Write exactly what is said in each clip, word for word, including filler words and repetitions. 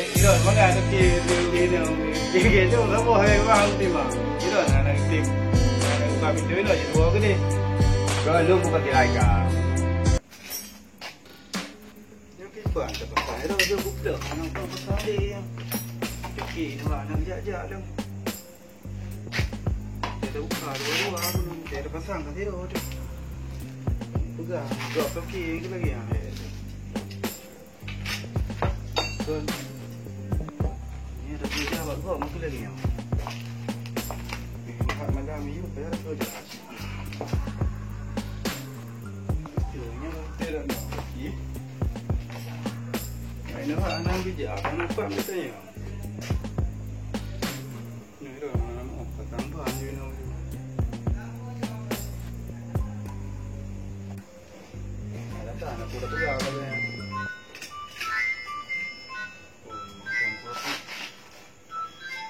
Ilôn, mana ada pi, pi, pi, pi, pi, pi, tu, apa, hai, bang, pi, bang. Ilôn, anak pi, anak buka pintu ilôn, jadi dua gede. Kau lu buka tirai kau. Yang kiban, tak pasal, ilôn, dia buka, anak buka pasal dia. Okey, nampak anak jak-jak tu. Dia ada buka dua-dua, dia ada pasang kat situ tu. Pegang, drop kaki lagi, lagi, ah. Kon. Ni ada kerja awak gop mungkin lagi nyam. Ni buat malam ni, bayar kerja. Kerjanya betul tak nak lagi. Lain awak anak kerja, akan nampak katanya. Ni dah, mana nak, patang ban je, nak. Dah datang, aku dah pegang katanya. Oh, macam tu.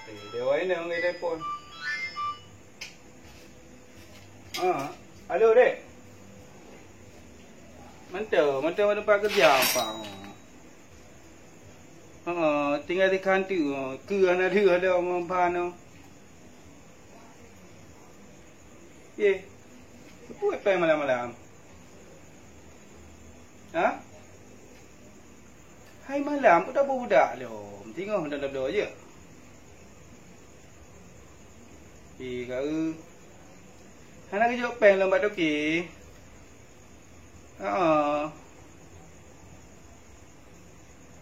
Eh, dia awak inong lagi telepon. Ah, alo, dek. Mantap, mantap tempat kerja, apa? Ha, tinggal di kantin, oh. Ke anak dia ada orang pan, oh. Ye. Apa apa malam-malam? Ha? Hai malam, pun dah budak lom. Tingoh dah bloe je. Eh, kau. Hana geujok péng lom bak toke. Haa.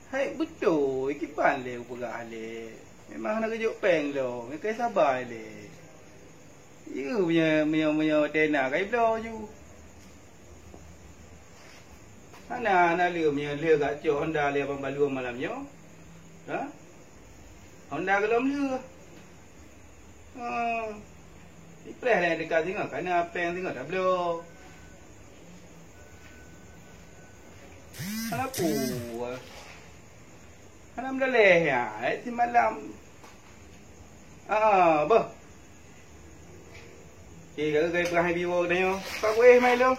Hai beutôi, kiban lé kupeugah lé. Memang hana geujok péng lom, nyang kai sabai lé. Yeuh, meunyoe, meunyoe, meunyoe tena kai bloe ju. Hana, hana lé, meunyoe lé gak cok Honda lé abang Balueng malam nyoe. Ha? Honda golom lé. Ha. Ipreh lé dekat singoh, kana péng singoh tabloe. Hana peue. Hana meudaleh ya, eh, simalam. Ah, bah. Okey, ka geupeugah hai biwoe geutanyoe. Pak Kuéh mai lom.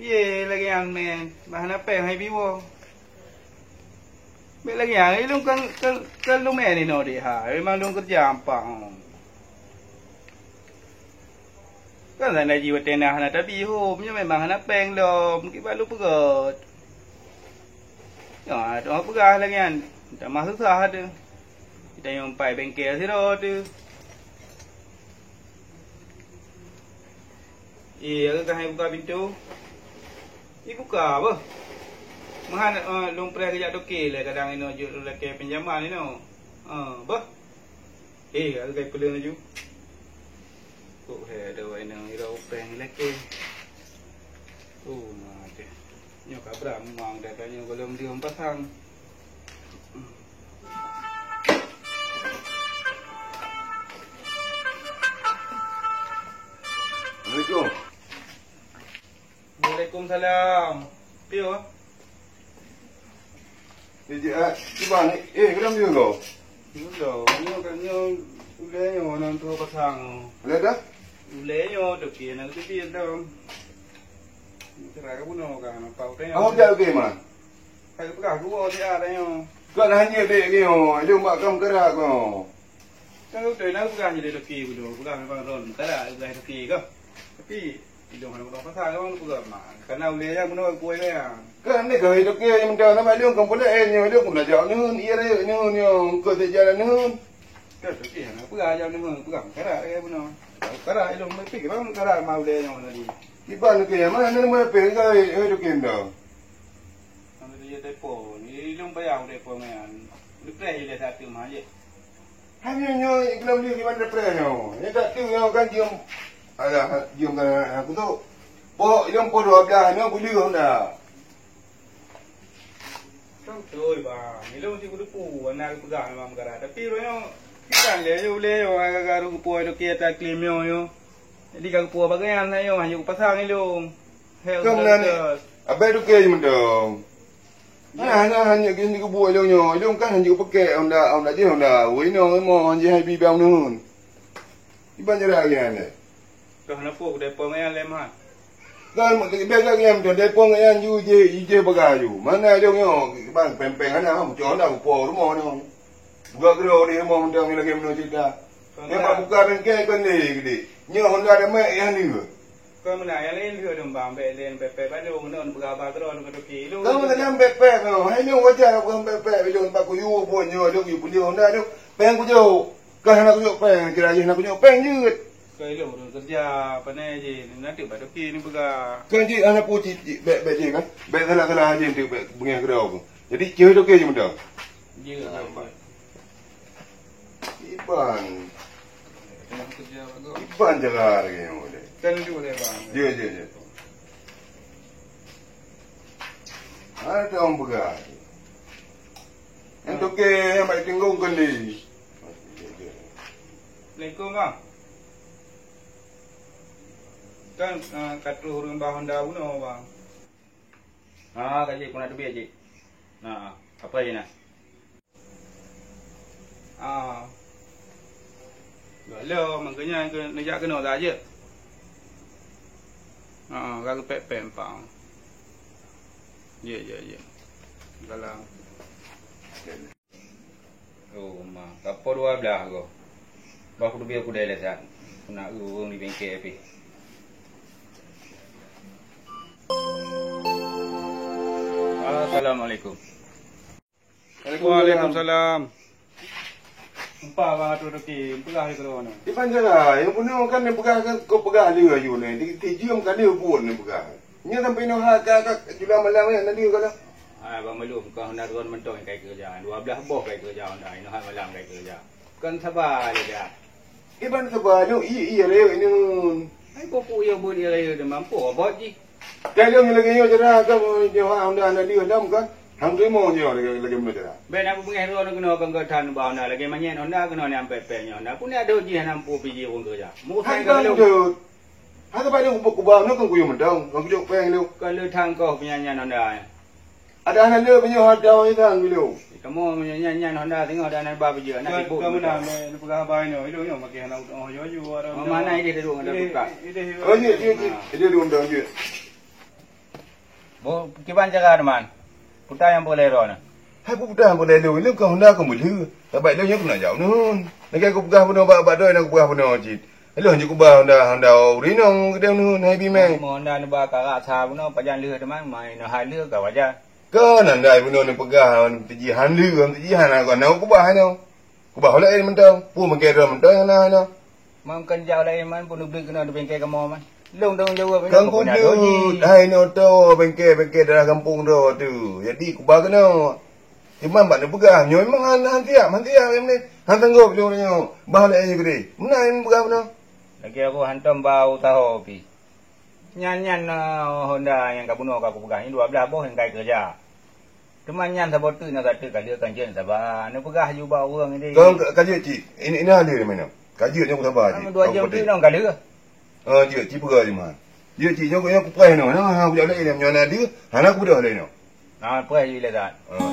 Ye, lagèe nyan, man. Bah na péng hai biwoe. Bèk lagèe nyan, ilôn kan, kan, kan lôn meu'en inoe deh, ha. Memang lôn keureuja ampak. Kan sana jiwoe teuh na hana tabi hom, nyoe memang hana péng lom, kiban lôn peugöt. Nyoe, teuma peugah lagèe nyan, tamah susah teuh. Geutanyoe pai bengkel sidroe teuh. Iya, ka hai buka pintu. Ibuka, beuh. Meuhan, eh, lôn preh geujak toke lé, kadang inoe jeuet lôn lakèe pinjaman inoe. Eh, beuh. Eh, ka geupeuleueng laju. Kok hai ada awak inong irau péng lakèe. Oh, ma teuh. Nyoe ka brat memang dah, tanyoe gohlom deuh pasang. Assalamualaikum. Waalaikumsalam. Piye? Eh, cik, ah, kiban, eh, gohlom deuh ko? Gohlom, nyoe kan nyoe ulèe nyoe nan tuha pasang. Ulèe dah? Ulèe nyoe toke na teubiet dong. Cara ka bunoe ka nampak utang. Kamu jak ke mana? Ka peugah dua siat tanyoe. Kau dah hanyut dek nyoe, jom bak kamu kerak kau. Kan beutôi na peugah jadi toke beudôh, peugah memang ron, kada peugah toke kah. Tapi ilôn hana peugah pasal memang peugah mak. Karena ulèe nyan bunoe kuai nyan. Kan ni kah toke nyang meuntah nama ilôn kan pula eh nyoe ilôn pun belajar nyoe, iya rayek nyoe nyoe, engkau tak jalan nyoe. Kan toke hana peugah jalan nyoe, peugah kada lagèe bunoe. Kada ilôn meupi bang kada ma ulèe nyoe tadi. Kiban toke mana ni meupi kai eh toke dah. Sama dia telepon. Ilôn bayar telepon nyan. Lepas ilèe satu mah je. Hanya nyoe, iklam dia di mana preh nyoe. Nyoe tak tu nyoe kan jeuem. Alah, jeuem kan aku tu. Pok jeuem pok dua belas nyoe boleh dah. Kan betul bang. Ilôn si kudepu anak peugah memang negara. Tapi nyoe kita le yo le yo gara-gara kupu itu kita klaim nyoe yo. Jadi ka kupu bagian nyoe hanya kupasang ilôn. Hei, Kau udah menani. Abai tu ke mendong. Nah, nah, hanya gini kubu ilong nyo. Ilong kan hanya pakai Honda, Honda je Honda. Wei no mo hanya hai bi bang nun. Iban jera lagi han deh. Kah napo ku depo ngan lem ha. Kan, biasa kan, tu, depo ngan ju je, je bagah ju. Mana ada nyoe, bang, peng-peng ana, muncul ana, upo rumoh nyoe. Buka geuro di rumoh, mantong lagi menung cerita. Nyoe bak buka bengke kan ni, gede. Nyoe Honda ada mek, yang ni ke? Kau mana, yang lain dia dong, bang, bek lain, bek, bek, bek, lu, menung, berapa geuro, lu, kau tu, kilo. Kamu tanya bek, bek, no. Hai, ni wajar, bukan bek, bek, lu, bak kuyu pun, nyoe, lu, you beli Honda tu. Peng kuyu. Kan hana kuyu peng, kira je hana kuyu peng, jeuet. Keu ilôn ureueng keureuja, pane jih, nanti bak toke ni peugah. Kan jih hana peue cit, cit, bèk, bèk jih kan? Bèk salah-salah jih tu, bèk beungèh keudroe. Jadi, cit toke jih mantong. Jeuet, jeuet, jeuet. Iban. Ureueng keureuja bagoe. Iban cara lagèe nyoe deh. Kan tu deh, Bang. Jeuet, jeuet, jeuet. Ada orang peugah. Nyang toke nyang bak tinggung keuli. Assalamualaikum, Bang. Kan, eh, ka troh ureueng ba Honda bunoe, Bang. Ah, ka jeuet, peue na teubiet jih. Nah, apa jih na? Ah. Galo, makanya ke neujak keunoe saja. Ah, ka geupèk-pèk empang. Ye, ye, ye. Dalam. Oh, ma, ka po dua blah go. Bah kudu biar kudai lé sat. Ku nak ureueng di bengke pih. Assalamualaikum. Waalaikumsalam. Empa bang atu toke, peugah lé keudroe nyoe. Di Banjara, nyang bunoe kan nyang peugah kan, kau peugah lé ayu nyoe. Di, di jeuem ka lheueh buet nyang peugah. Nyoe sampai nyoe ha ka, ka jula malam nyan, na lheueh ka dah. Ah, bang Malum, kau hendak droen mantong kai keureuja. Dua blah boh kai keureuja Honda, inoe ha malam kai keureuja. Kan saba lé dah. Iban saba nyoe, iya, iya, lé nyoe. Hai, pupuk iya buet iya raya dah mampu, abot jih. Ka lheueh lagèe nyoe cara ka nyoe Honda na lheueh dam ka. Hang teurimong nyoe lagèe, lagèe meunoe cara. Bèk na beungèh droe keunoe keu geutan ba Honda lagèe manyèt Honda keunoe nyang pèpè nyoe Honda. Pun ada jih hana mampu piji ureueng keureuja. Meuusai ka lheueh. Hana bak lheueh kuba, kuba nyoe kan kuyue mantong, kan kujok pèng lheueh. Ka lheueh tangkoh peunyanyian Honda. Ada hana lheueh meunyoe ada orang hitam dulu. Kamoe meunyoe nyan, nyan Honda singoh dan hana ba beujeuet, hana sibuk. Kamoe dah meupeugah haba inoe, ilôn nyoe makai hana udoe, oh, yo, yo, orang. Mama na ideh duduk ada tukar. Ideh, ideh. Oh, iya, iya, iya. Ideh duduk dah, iya. Bo, kiban cara teman. Putar nyang boleh roh na. Hai putar nyang boleh lôn, ilôn keu Honda keu meulheueh. Sabai lôn nyoe keuneuk jaweueb nun. Lagèe kupeugah bunoe bak, bak doi na kupeugah bunoe cit. Lôn jikuba Honda, Honda urinong keudeh nyoe, hai bimèe. Honda neuba karak sa bunoe pajan lheueh teuma, mai nyoe hai lheueh ka wajar. Kon Honda bunoe neupeugah, teujihan lheueh, teujihan kon na kubah nyoe. Kubah laén mantong, pun bengke droe mantong hana, hana. Mam kan jauh laén man, pun neubri keunoe di bengke kamoe man. Lôn tanggung jaweueb. Kon kudeut, hai nyoe to bengke, bengke daerah gampông droe tu. Jadi kubah keunoe. Teuma bak neupeugah, nyoe memang han, han siap, han siap, han sanggop nyoe, nyoe. Bah lé gede. Meunan neupeugah bunoe. Lagèe aku hantom bak usaha pih. Nyan, nyan, eh, Honda nyang ka bunoe ka kupeugah nyan dua blah boh nyang kai keureuja. Teuma nyan saboh teuk na sateuk ka lheueh kan jeuet saba. Neupeugah ju bak ureueng ideh. Kau ka, ka jeuet cit. Ini, ini hal dia mana? Ka jeuet nyoe saba cit. Dua jam teuk nyoe ka lheueh. Oh, jeuet cit peugah jeuet mah. Jeuet cit nyoe, nyoe kupreh nyoe. Nah, ha, kujak lé nyoe na dia. Hana kubeudôh lé nyoe. Nah, preh jih lé that. Ah.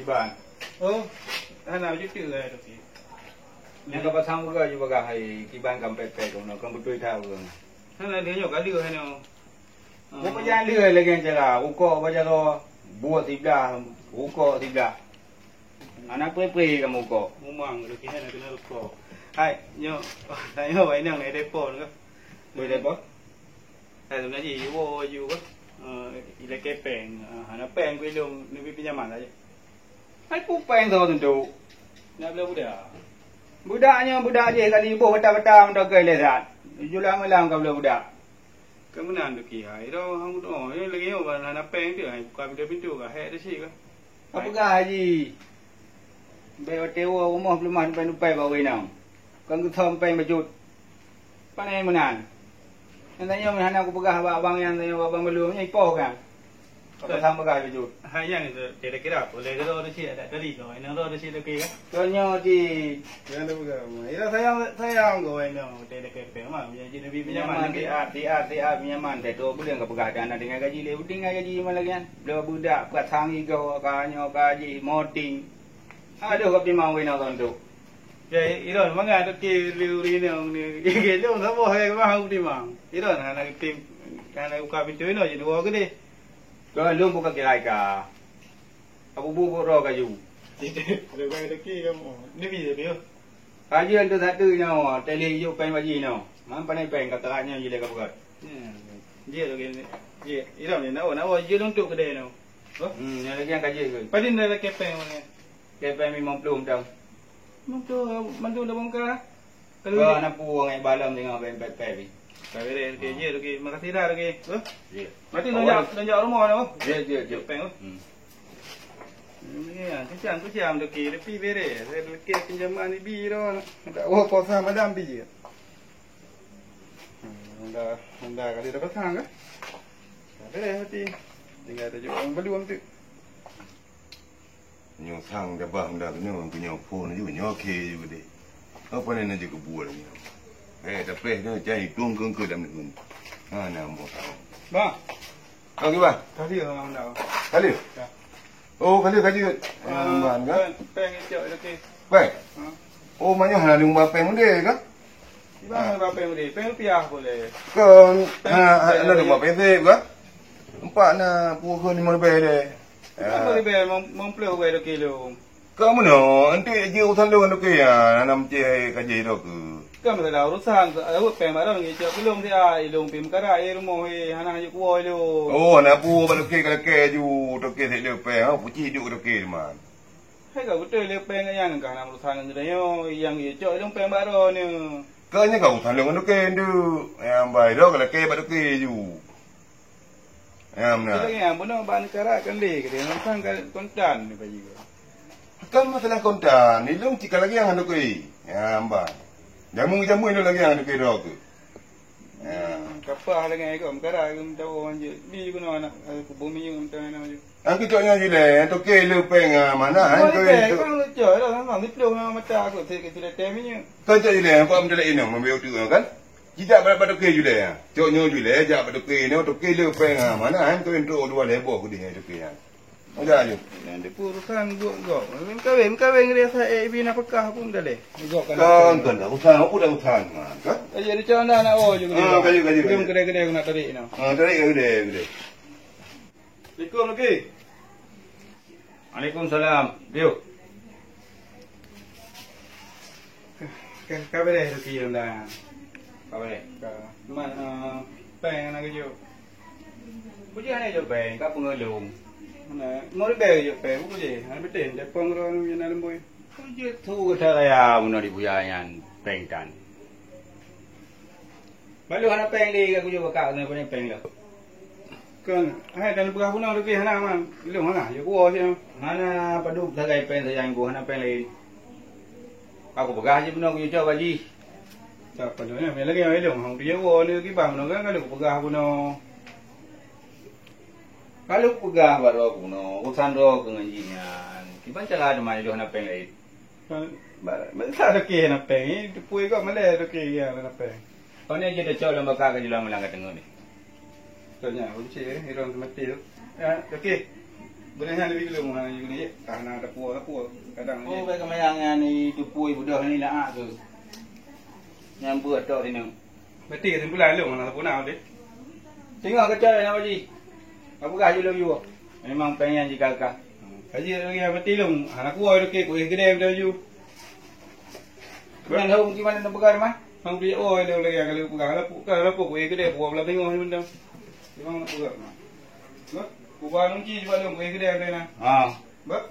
Iban. Oh, hana jeuet lah tu. Nyang ka pasang buka ju bagah hai, kiban ka pèt-pèt tu, kan beutôi that ureueng. Hana dia nyoe ka lheueh hai nyoe. Nyoe pajan lheueh lagèe cara, rukok bak jaroe, buet siblah, rukok siblah. Hana pre-pre kamoe rukok. Mumang, rezeki hana keuneuk rukok. Hai, nyoe, tanyoe wai nang na depo ka. Beu depo? Hai, sebenarnya, iwo ju ka. Eh, ilakèe pèng. Ah, hana pèng ku ilôn, neubi pinjaman saja. Hai, peue pèng soe teuntu. Nak bloe budak. Budak nyoe, budak jih kali boh bata-bata meudoke lé that. Julang malam ka bloe budak. Ka meunan tu kihai tu, hang tu. Nyoe lagèe nyoe ban hana pèng tu, hai, buka pintoe-pintoe ka, hèk tu cit ka. Ka peugah haji. Bèk watèe woe rumoh peuleumah dupai-dupai bak ureueng inong. Kon geusom pèng bacut. Pane meunan. Nyang tanyoe hana kupeugah bak abang nyan, tanyoe bak abang Balum nyan ipoh kan. Apa sampai kah jujur? Hai, nyang tu, kira-kira, boleh ke tu, tu cik, ada tadi tu, ini tu, tu cik, okey kan? Kau nyoh cik. Jangan lupa, ira sayang, sayang kau ini, okey, okey, okey, mah, punya cik, lebih punya Pinjaman, mana? Tiap, tiap, tiap, pinjaman, saya tu, boleh nggak pegang, ada dengan gaji, lebih dengan gaji, mana lagi kan? Belum budak, buat sangi kau, kau nyoh, gaji, moting. Aduh, kau timang wina kau tu. Ya, Iron, mangat tu, okey, liu rinong ni, okey, lu, sabar, hai, mah, aku timang. Iron, hana tim, hana buka pintu, ini, jadi, wah, gede. Kau lôn buka kirai ka. Aku bubuk roh kaju. Lebai rezeki kamu. Ni biji tapi, oh. Kaji antu satu nyawa, teli juk pen baji no. Mam pandai pen kata nyo jilai ka peugah. Hmm. Jih lagi ni. Jih, Iram ni, nak, nak, jih untuk kedai no. Oh? Hmm, yang lagi yang kaji ke? Paling dah kepeng mana? Kepeng lima puluh dah. Mantu, mantu dah bongkar. Kalau Kau ni anak puang ai balam tengah pen pet pet ni. Kau beri rezeki je, rezeki. Makasih dah, rezeki. Huh? Ya. Mati Awal- lonjak, lonjak rumah dah. Ya, ya, ya. Peng, oh. Hmm. Ni, ya, kesian, kesian rezeki. Tapi beri. Saya rezeki pinjaman ni bi dah. Tak wah puasa malam bi je. Hmm, dah, dah kali dah pasang ke? Dah beri hati. Tinggal tujuh orang belum tu. Nyoe sang dabah muda keunoe, keu nyoe phon ju, nyoe khe ju deh. Apa ni na ju keubua nyoe? Eh, tapi nyoe cai tueng keungkeu lam neuen. Ha, na mo sang. Bang. Okey, bang. Kali orang dah. Kali? Ya. Oh, kali kaji. Ah, Bang, kan? Peng, peng cok, okey. Baik. Ha. Oh, manyoh hana lumba peng mudeh ke? Ibang lumba peng mudeh, peng rupiah boleh. Kan, Peng, ha, peng hana lumba peng sip ke? Empat na pukul lima lebih deh. Kan lebih mem-, mempelai dua kilo. Kau meunoe, enti jih urusan lôn ngon Toke, ya, hana meucih hai ka jih droe keu. Kan masalah urusan, awak peng barang ngi cok belum dia, ilong pi meukarat, eh, rumoh, eh, hana haju kuwoe lôn. Oh, hana peue bak Toke ka lakée ju, Toke sek lé peng, ha, puci juk Toke teuma. Hai ka beutôi lé peng nyang ka hana urusan ngon geutanyoe, nyang jih cok ilong peng barang ni. Kau nyan ka urusan lôn ngon Toke ndu. Nyang bai droe ka lakée bak Toke ju. Ya, meunan. Kita ingat, bunoe bak neukara kan lé, kita ingat kan kontan ni, Pak Ji. Bukan masalah kontan, ni lôn cit ka lagèe nyan ngon Toke. Ya, meunan. Jameun-jameun lôn lagèe nyan ngon Toke droe keuh. Ya. Kapah lagèe nyan, meukara, meutawa manja. Bi bunoe aneuk, eh, kubu minyeuk, meutawa aneuk maju. Angkeu cok nyoe jilèe, Toke le pèng, ah, mana, Bukan angkeu lé pèng, tu. Kan lucu, dah, memang dipeuleuh mata aku, saya kata, "Teh minyeuk." Kan cok jilèe, kok meuteulat inong, membeu tu, kan? Jijak bak, bak Toke julai, ha. Cok nyoe julai, jak bak Toke nyoe, Toke le pèng, ha. Mana, ha, Toke trok dua lhèe boh keudeh, ha, Toke, ha. Udah, ayo. Nyan di urusan buet gob. Meukawen, meukawen ngon dia sa, eh, ibi nafkah pun dah leh. Gob kan. Kan, kan, dah urusan, apa dah urusan, ha, kan? Ayo, dia cakap nak, nak, oh, juga Ah, dia. Kayu, kayu, Belum kayu. Kedai-kedai aku nak tarik, nah. Ah, tarik kedai, kedai. Assalamualaikum, Toke. Waalaikumsalam. Diu. Ka, ka beureh Toke ronda. Ka beureh? Ka. Man, eh, pèng hana geujok. Peue jih hana jok pèng, ka peungeulong. Mana? Mau ribèe geujok pèng, peue jih? Hana beutôi, japong droe nyang na leumboi. Peue jih tu gata raya meunoe di buya nyan pèng tan. Balu hana pèng di ka kujok bak kak keuneuk pèng lom. Kon, hai dan peugah bunoe Toke hana man. Ilong hana, ya kuwoe siang. Hana padub sagai pèng sayang ku, hana pèng laén. Aku peugah jih bunoe kujok bak jih. Tak padub nyan, lagèe ilong, hang dia woe ni kiban bunoe kan, kalau peugah bunoe. Kalau peugah bak droe bunoe, urusan droe keu ngon jih nyan. Kiban cara teuma ilong hana pèng laén. Kan, ba-, ba-, sa Toke na pèng, eh, teupui kok malèe Toke ya na pèng. Kau ni je teucok lam baka ka jula meulang ka teungeut ni. Tanya kunci, eh, irong mati tu. Ya, Toke. Beuna nyan lebih dulu mah ni guna je. Karena ada pua, ada pua. Kadang Oh, je. Baik kemayang yang ni teupui budoh ni nak tu. Nyang buat tok ni. Berarti kesimpulan lom hana sempurna tadi. Tengok kata nak Haji. Apa kah julu jua? Memang pengen jika kah. Haji lagi yang berarti lom hana kuat Toke, kuih gede dah ju. Bukan tahu gimana nak pegang mah. Hang dia oh dia lagi kalau pegang lapu, kalau lapu kuih gede, kuah belah tengok ni benda. Memang nak pegang mah. Bah, ubah nunci cuba lom kuih gede dah nah. Ha. Bah.